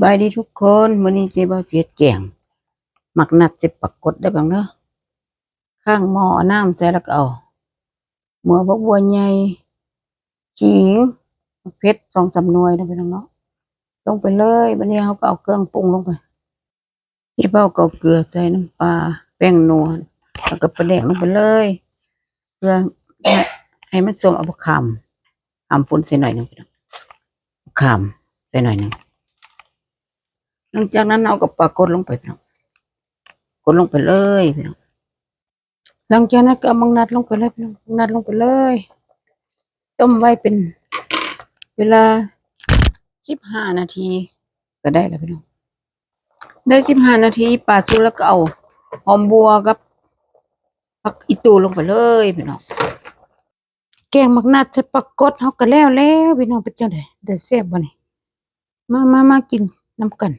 ບາຍດີທຸກຄົນ, ມື້ນີ້ເຈບ່າວຊິເຮັດແກງໝາກນັດໃສ່ປາກົດເດີພີ່ນ້ອງເດີ. ຂ້າງໝໍ້ເອົານ້ຳໃສ່ ແລ້ວກໍເອົາໝວກ ຜັກບົວໃຫຍ່ ຂີງ ໝາກເຜັດ ສອງສາມໜ່ວຍເດີພີ່ນ້ອງເນາະ ລົງໄປເລີຍ. ບາດນີ້ເຮົາກໍເອົາເຄື່ອງປຸງລົງໄປ. ເຈບ່າວກໍເອົາເກືອໃສ່, ນ້ຳປາ, ແປ້ງນົວ ແລ້ວກໍປາແດກລົງໄປເລີຍ ເພື່ອໃຫ້ມັນສົ້ມ. ເອົາບັກຂາມ ຂາມປົ່ນໃສ່ໜ້ອຍໜຶ່ງພີ່ນ້ອງ, ບັກຂາມໃສ່ໜ້ອຍໜຶ່ງ. ຫຼັງຈາກນັ້ນເຮົາກໍປາກົດລົງໄປພີ່ນ້ອງ, ກົດລົງໄປເລີຍພີ່ນ້ອງ. ຫຼັງຈາກນັ້ນກໍເອົາໝາກນັດລົງໄປເລີຍພີ່ນ້ອງ, ໝາກນັດລົງໄປເລີຍ. ຕົ້ມໄວ້ເປັນເວລາສິບຫ້ານາທີກໍໄດ້ແລ້ວພີ່ນ້ອງ. ໄດ້ສິບຫ້ານາທີ ປາສຸກແລ້ວກໍເອົາຫອມບົວກັບຜັກອີ່ຕູລົງໄປເລີຍພີ່ນ້ອງ. ແກງໝາກນັດໃສ່ປາກົດເຮົາກໍແລ້ວແລ້ວພີ່ນ້ອງ. ເປັນຈັ່ງໃດ ໄດ້ແຊບບໍ່ນີ້? ມາ ມາ ມາກິນນຳກັນ.